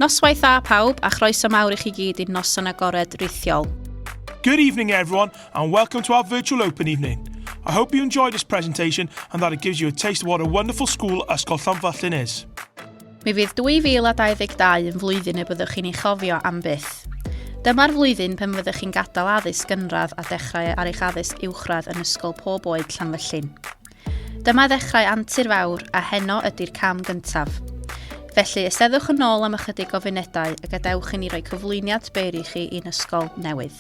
Noswaith dda pawb a chroeso mawr i chi gyd i'n noson agored rithiol. Good evening everyone and welcome to our virtual open evening. I hope you enjoyed this presentation and that it gives you a taste of what a wonderful school Ysgol Llanfyllin is. Mi fydd 2022 yn flwyddyn y byddwch chi'n ei chofio am byth. Dyma'r flwyddyn pan fyddwch chi'n gadael addysg gynradd a dechrau ar eich addysg uwchradd yn ysgol pob oed Llanfyllin. Dyma ddechrau antur fawr a heno ydy'r cam gyntaf. Felly, eisteddwch yn ôl am ychydig o funedau a gadewch i ni roi cyflwyniad byr i chi i'n ysgol newydd.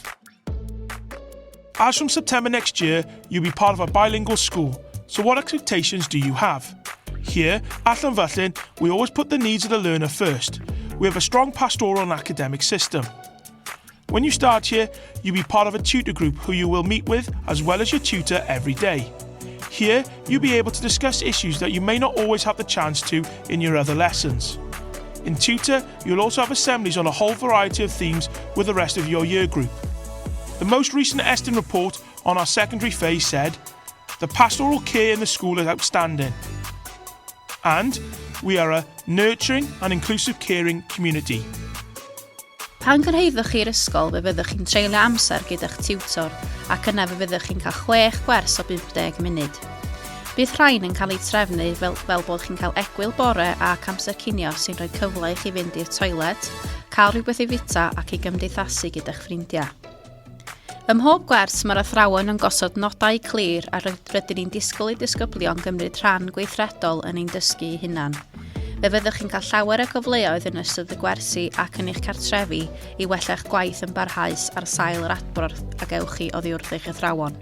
As from September next year, you'll be part of a bilingual school, so what expectations do you have? Here, at Llanfyllin, we always put the needs of the learner first. We have a strong pastoral and academic system. When you start here, you'll be part of a tutor group who you will meet with as well as your tutor every day. Here, you'll be able to discuss issues that you may not always have the chance to in your other lessons. In tutor, you'll also have assemblies on a whole variety of themes with the rest of your year group. The most recent Estyn report on our secondary phase said, the pastoral care in the school is outstanding. And we are a nurturing and inclusive caring community. Pan gyrhaeddwch chi'r ysgol fe fyddwch chi'n treulio amser gyda'ch tiwtor ac yna fe fyddwch chi'n cael chwech gwers o 50 munud. Bydd rhain yn cael eu trefnu fel, fel bod chi'n cael egwyl bore ac amser cinio sy'n rhoi cyfle i chi fynd i'r toilet, cael rhywbeth i fwyta ac i gymdeithasu gyda'ch ffrindiau. Ym mhob gwers, mae'r athrawon yn gosod nodau clir a rydyn ni'n disgwyl i disgyblion gymryd rhan gweithredol yn ein dysgu eu hunan. Fe fyddwch chi'n cael llawer o gyfleoedd yn ystod y gwersi ac yn eich cartrefi i wella'ch gwaith yn barhaus ar sail yr adborth a gewch chi oddi wrth eich athrawon.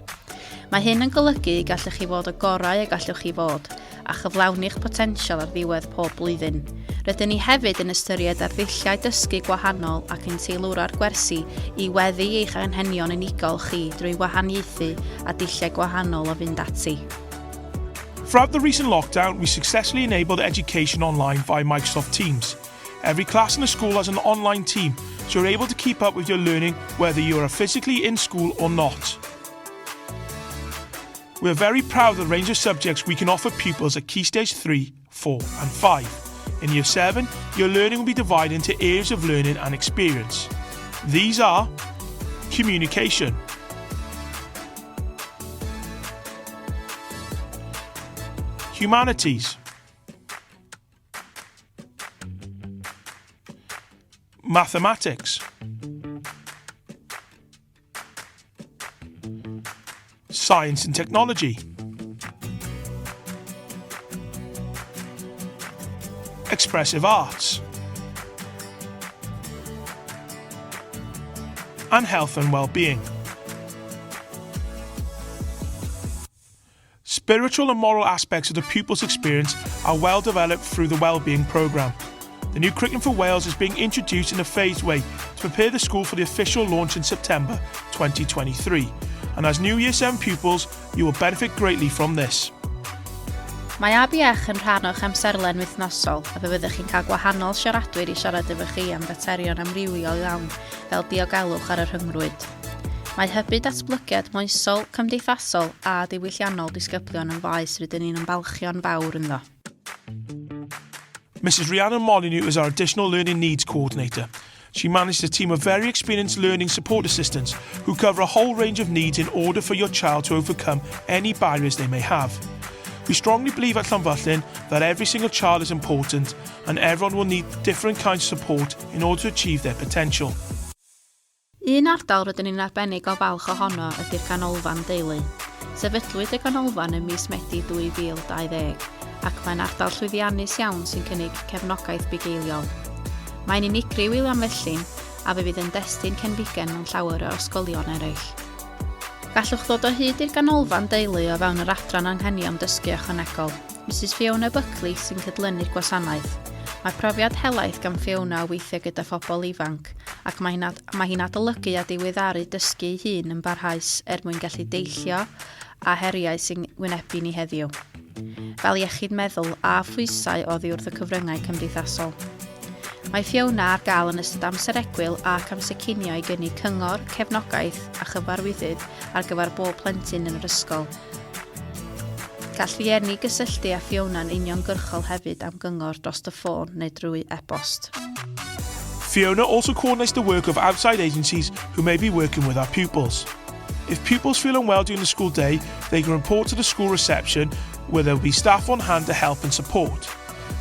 Mae hyn yn golygu y gallwch chi fod y gorau y gallwch chi fod, a chyflawni'ch potensial ar ddiwedd pob blwyddyn. Rydyn ni hefyd yn ystyried arddulliau dysgu gwahanol ac yn teilwra'r gwersi i weddu eich anghenion unigol chi drwy wahaniaethu a dulliau gwahanol o fynd ati. Throughout the recent lockdown, we successfully enabled education online via Microsoft Teams. Every class in the school has an online team, so you're able to keep up with your learning whether you are physically in school or not. We are very proud of the range of subjects we can offer pupils at Key Stage 3, 4 and 5. In Year 7, your learning will be divided into areas of learning and experience. These are communication, humanities, mathematics, Science and technology. Expressive arts. And health and well-being. Spiritual and moral aspects of the pupil's experience are well developed through the Wellbeing programme. The new curriculum for Wales is being introduced in a phased way to prepare the school for the official launch in September 2023. And as new Year 7 pupils, you will benefit greatly from this. Mae ABH yn rhan o'ch amserlen wythnosol a fe fyddwch chi'n cael gwahanol siaradwyr i siarad efo chi am faterion amrywiol iawn fel diogelwch ar y rhyngrwyd. Mae hybu datblygiad moesol, cymdeithasol a diwylliannol disgyblion yn faes rydyn ni'n ymfalchio'n fawr ynddo. Mrs Rhiannon Molyneux is our Additional Learning Needs Coordinator. She manages a team of very experienced learning support assistants who cover a whole range of needs in order for your child to overcome any barriers they may have. We strongly believe at Llanfyllin that every single child is important and everyone will need different kinds of support in order to achieve their potential. Un ardal rydyn ni'n arbennig o falch ohono ydy'r Ganolfan Deulu. Sefydlwyd y ganolfan ym mis Medi 2020 ac mae'n ardal llwyddiannus iawn sy'n cynnig cefnogaeth bugeiliol. Mae'n unigryw i Lanfyllin a fe fydd yn destun cenfigen mewn llawer o ysgolion eraill. Gallwch ddod o hyd i'r Ganolfan Deulu o fewn yr Adran Anghenion Dysgu Ychwanegol. Misus Fiona Buckley sy'n cydlynu'r gwasanaeth. Mae profiad helaeth gan Fiona o weithio gyda phobl ifanc, ac mae hi'n mae hi'n adolygu a diweddaru dysgu ei hun yn barhaus er mwyn gallu deillio â heriau sy'n wynebu ni heddiw, fel iechyd meddwl a phwysau oddi wrth y cyfryngau cymdeithasol. Mae Fiona ar gael yn ystod amser egwyl ac amser cinio i gynnig cyngor, cefnogaeth a chyfarwyddyd ar gyfer bob plentyn yn yr ysgol. Gall rhieni gysylltu â Fiona'n uniongyrchol hefyd am gyngor dros y ffôn neu drwy e-bost. Fiona also coordinates the work of outside agencies who may be working with our pupils. If pupils feel unwell during the school day, they can report to the school reception where there will be staff on hand to help and support.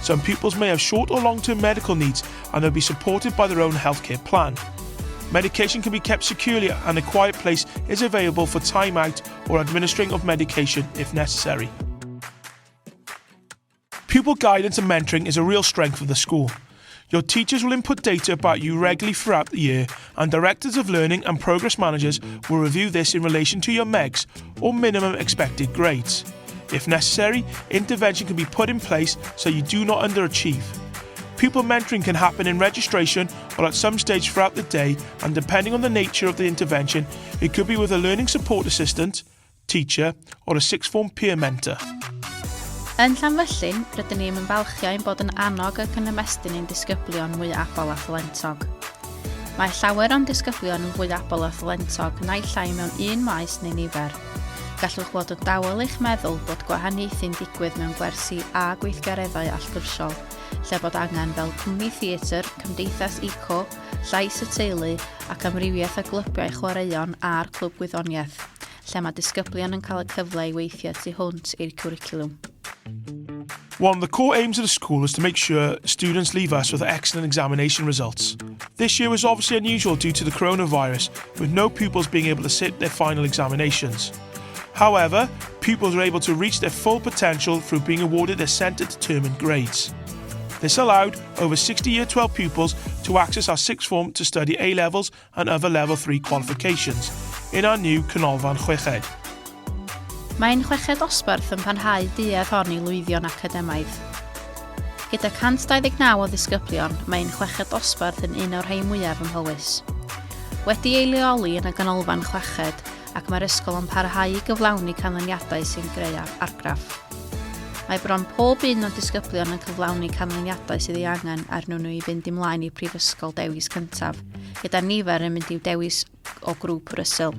Some pupils may have short or long-term medical needs and they'll be supported by their own healthcare plan. Medication can be kept securely and a quiet place is available for time out or administering of medication if necessary. Pupil guidance and mentoring is a real strength of the school. Your teachers will input data about you regularly throughout the year, and directors of learning and progress managers will review this in relation to your MEGs or minimum expected grades. If necessary, intervention can be put in place so you do not underachieve. Pupil mentoring can happen in registration or at some stage throughout the day, and depending on the nature of the intervention, it could be with a learning support assistant, teacher, or a sixth form peer mentor. Yn Llanfyllin, rydyn ni'n ymfalchio ein bod yn annog ac yn ymestyn ein disgyblion mwy abl a thalentog. Mae llawer o'n disgyblion yn fwy abl a thalentog naill ai mewn un maes neu nifer. Gallwch fod yn dawel eich meddwl bod gwahaniaethu'n digwydd mewn gwersi a gweithgareddau allgyrsiol, lle bod angen fel cwmni theatr, cymdeithas eco, llais y teulu ac amrywiaeth o glybiau chwaraeon a'r clwb gwyddoniaeth, lle mae disgyblion yn cael y cyfle i weithio tu hwnt i'r cwricwlwm. One of the core aims of the school is to make sure students leave us with excellent examination results. This year was obviously unusual due to the coronavirus, with no pupils being able to sit their final examinations. However, pupils were able to reach their full potential through being awarded their centre-determined grades. This allowed over 60 Year 12 pupils to access our sixth form to study A-levels and other Level 3 qualifications in our new Canolfan Chweched. Mae ein chweched dosbarth yn parhau duedd hon i lwyddo'n academaidd. Gyda 129 o ddisgyblion, mae ein chweched dosbarth yn un o'r rhai mwyaf ym Mhowys. Wedi ei leoli yn y ganolfan chweched, ac mae'r ysgol yn parhau i gyflawni canlyniadau sy'n greu argraff. Mae bron pob un o'n disgyblion yn cyflawni canlyniadau sydd ei angen arnyn nhw i fynd ymlaen i'r prifysgol dewis cyntaf, gyda nifer yn mynd i'w dewis o grŵp Russell.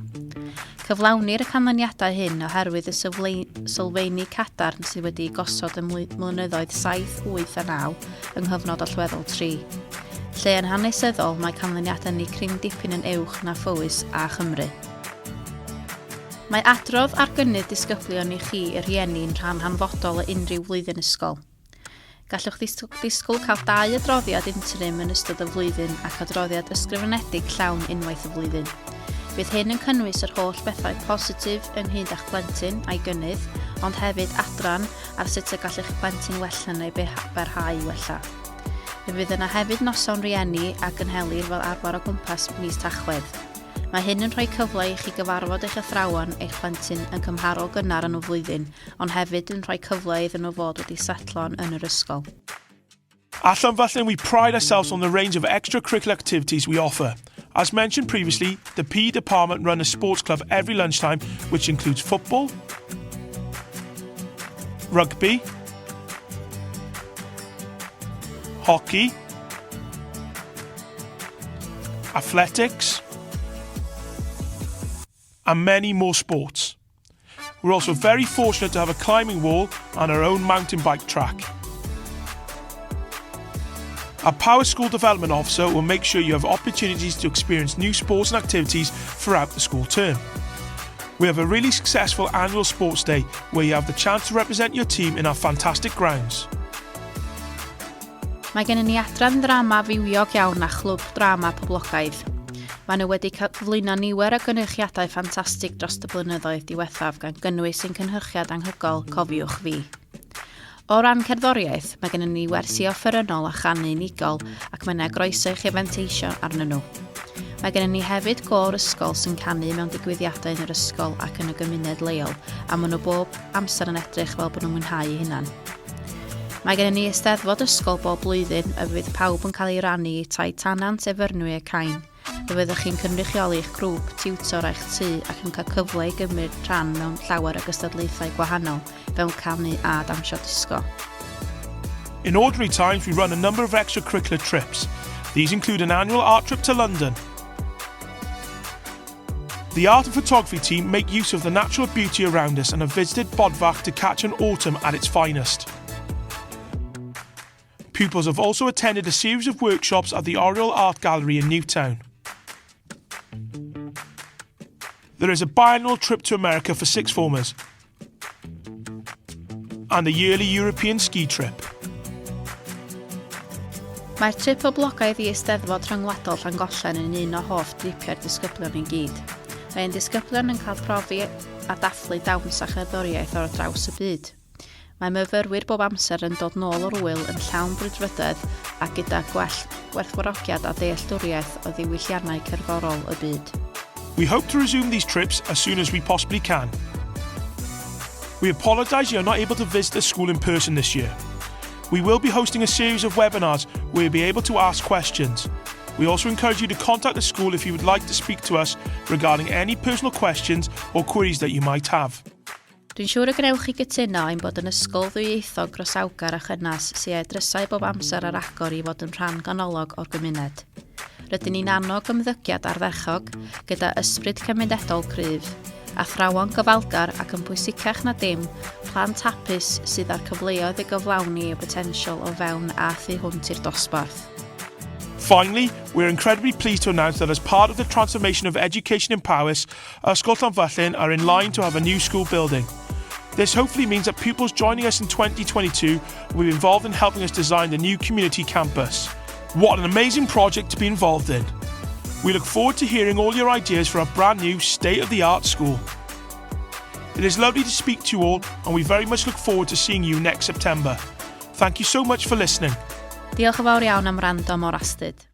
Cyflawnir y canlyniadau hyn oherwydd y sylfeini cadarn sydd wedi'u gosod ym mlynyddoedd 7, 8 a 9 yng nghyfnod allweddol 3. Lle yn hanesyddol mae canlyniadau ni cryn dipyn yn uwch na Phowys a Chymru. Mae adrodd ar gynnydd disgyblion i chi, y rhieni, yn rhan hanfodol o unrhyw flwyddyn ysgol. Gallwch ddisgwyl cael dau adroddiad interim yn ystod y flwyddyn ac adroddiad ysgrifenedig llawn unwaith y flwyddyn. Bydd hyn yn cynnwys yr holl bethau positif ynghyd â'ch plentyn a'i gynnydd, ond hefyd adran ar sut y gall eich plentyn wella neu barhau i wella. Fe fydd yna hefyd noson rieni a gynhelir fel arfer o gwmpas mis Tachwedd. Mae hyn yn rhoi cyfle i chi gyfarfod eich athrawon eich plentyn yn cymharol gynnar yn y flwyddyn, ond hefyd yn rhoi cyfle iddyn nhw fod wedi setlo yn yr ysgol. At Llanfyllin, we pride ourselves on the range of extracurricular activities we offer. As mentioned previously, the PE department run a sports club every lunchtime, which includes football, rugby, hockey, athletics, and many more sports. We're also very fortunate to have a climbing wall and our own mountain bike track. Our Powys School Development Officer will make sure you have opportunities to experience new sports and activities throughout the school term. We have a really successful annual sports day where you have the chance to represent your team in our fantastic grounds. Mae gennym ni adran ddrama fywiog iawn a chlwb drama poblogaidd. Maen nhw wedi cyflwyno nifer o gynyrchiadau ffantastig dros y blynyddoedd diwethaf gan gynnwys ein cynhyrchiad anhygoel Cofiwch Fi. O ran cerddoriaeth, mae gennym ni wersi offerynnol a chanu unigol ac mae yna groeso i chi fanteisio arnyn nhw. Mae gennym ni hefyd gôr ysgol sy'n canu mewn digwyddiadau yn yr ysgol ac yn y gymuned leol, a maen nhw bob amser yn edrych fel bod nhw'n mwynhau eu hunan. Mae gennym ni eisteddfod ysgol bob blwyddyn y fydd pawb yn cael ei rannu i tai Tanant, Efyrnwy a Cain. Fe fyddwch chi'n cynrychioli eich grŵp, tiwtor a'ch tŷ ac yn cael cyfle i gymryd rhan mewn llawer o gystadlaethau gwahanol fel canu a dawnsio disgo. In ordinary times, we run a number of extracurricular trips. These include an annual art trip to London. The art and photography team make use of the natural beauty around us and have visited Bodfach to catch an autumn at its finest. Pupils have also attended a series of workshops at the Oriel Art Gallery in Newtown. There is a biannual trip to America for sixth formers and a yearly European ski trip. Mae'r trip poblogaidd i Eisteddfod Rhyngwladol Llangollen yn un o hoff dripiau'r disgyblion i gyd. Mae ein disgyblion yn cael profi a dathlu dawns a cherddoriaeth o'r draws y byd. Mae myfyrwyr bob amser yn dod nôl o'r ŵyl yn llawn brwdfrydedd a gyda gwell gwerthfawrogiad a dealltwriaeth o ddiwylliannau cerddorol y byd. We hope to resume these trips as soon as we possibly can. We apologise you are not able to visit the school in person this year. We will be hosting a series of webinars where you'll be able to ask questions. We also encourage you to contact the school if you would like to speak to us regarding any personal questions or queries that you might have. Dwi'n siŵr y gwnewch chi gytuno ein bod yn ysgol ddwyieithog groesawgar a chynnes sy â'i drysau bob amser ar agor i fod yn rhan ganolog o'r gymuned. Rydyn ni'n annog ymddygiad ardderchog gyda ysbryd cymunedol cryf, athrawon gofalgar ac yn bwysicach na dim, plant hapus sydd â'r cyfleoedd i gyflawni eu potensial o fewn a thu hwnt i'r dosbarth. Finally, we're incredibly pleased to announce that as part of the transformation of education in Powys, Ysgol Llanfyllin are in line to have a new school building. This hopefully means that pupils joining us in 2022 will be involved in helping us design the new community campus. What an amazing project to be involved in! We look forward to hearing all your ideas for our brand new state-of-the-art school. It is lovely to speak to you all and we very much look forward to seeing you next September. Thank you so much for listening. Diolch yn fawr iawn am wrando mor astud.